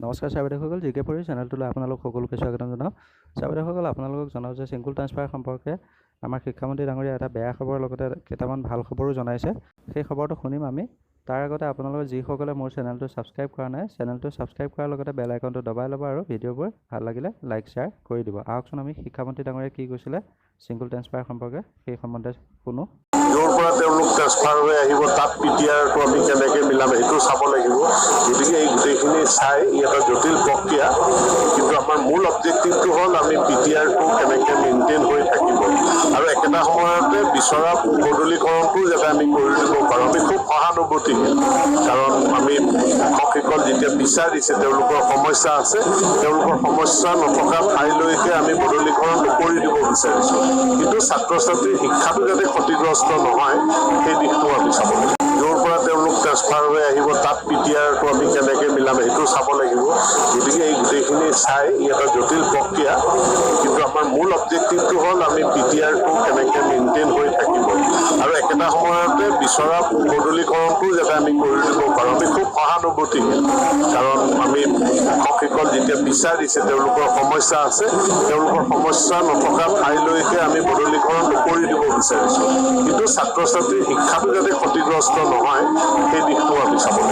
নমস্কাৰ ছাৰ বাইদেউসকল, জি কে পঢ়ি চেনেলটোলৈ আপোনালোক সকলোকে স্বাগতম জনাওঁ। ছাৰ বাইদেউসকল, আপোনালোকক জনাওঁ যে ছিংগুল ট্ৰান্সফাৰ সম্পৰ্কে আমাৰ শিক্ষামন্ত্ৰী ডাঙৰীয়া এটা বেয়া খবৰৰ লগতে কেইটামান ভাল খবৰো জনাইছে। সেই খবৰটো শুনিম আমি। তাৰ আগতে আপোনালোকে যিসকলে মোৰ চেনেলটো ছাবস্ক্ৰাইব কৰা নাই, চেনেলটো ছাবস্ক্ৰাইব কৰাৰ লগতে বেল আইকনটো দবাই ল'ব আৰু ভিডিঅ'বোৰ ভাল লাগিলে লাইক, শ্বেয়াৰ কৰি দিব। আহকচোন, আমি শিক্ষামন্ত্ৰী ডাঙৰীয়াই কি কৈছিলে ছিংগুল ট্ৰান্সফাৰ সম্পৰ্কে, সেই সম্বন্ধে শুনো। য'ৰ পৰা তেওঁলোক ট্ৰেন্সফাৰ হৈ আহিব, তাত পিটিআৰটো আমি কেনেকৈ মিলাম, সেইটো চাব লাগিব। গতিকে এই গোটেইখিনি চাই ই এটা জটিল প্ৰক্ৰিয়া। কিন্তু আমাৰ মূল অবজেক্টিভটো হ'ল আমি পিটিআৰটো কেনেকৈ মেইনটেইন হৈ থাকিব আৰু একেটা সময়তে বিচৰা বদলিকৰণটো যাতে আমি কৰি দিব পাৰোঁ। আমি খুব সহানুভূতিশীল, কাৰণ আমি শিক্ষকসকল যেতিয়া বিচাৰিছে, তেওঁলোকৰ সমস্যা আছে, তেওঁলোকৰ সমস্যা নথকা ঠাইলৈকে আমি বদলিকৰণ কৰি দিব বিচাৰিছোঁ। কিন্তু ছাত্ৰ ছাত্ৰীৰ শিক্ষাটো যাতে ক্ষতিগ্ৰস্ত নহয়, সেই দিশটো আমি চাব লাগিব। য'ৰ পৰা তেওঁলোক ট্ৰেন্সফাৰ হৈ আহিব, তাত পিটিআৰটো আমি কেনেকৈ মিলাম, সেইটো চাব লাগিব। গতিকে এই গোটেইখিনি চাই ই এটা জটিল প্ৰক্ৰিয়া। কিন্তু আমাৰ মূল অবজেক্টিভটো হ'ল আমি পিটিআৰটো কেনেকৈ মেইনটেইন হৈ থাকিব আৰু একেটা সময়তে বিচৰা বদলিকৰণটো যাতে আমি কৰি দিব পাৰোঁ। আমি খুব সহানুভূতিশীল, কাৰণ আমি শিক্ষকসকল যেতিয়া বিচাৰিছে, তেওঁলোকৰ সমস্যা আছে, তেওঁলোকৰ সমস্যা নথকা ঠাইলৈকে আমি বদলিকৰণ কৰি দিব বিচাৰিছোঁ। কিন্তু ছাত্ৰ ছাত্ৰীৰ শিক্ষাটো যাতে ক্ষতিগ্ৰস্ত নহয়, সেই দিশটো আমি চাব লাগিব।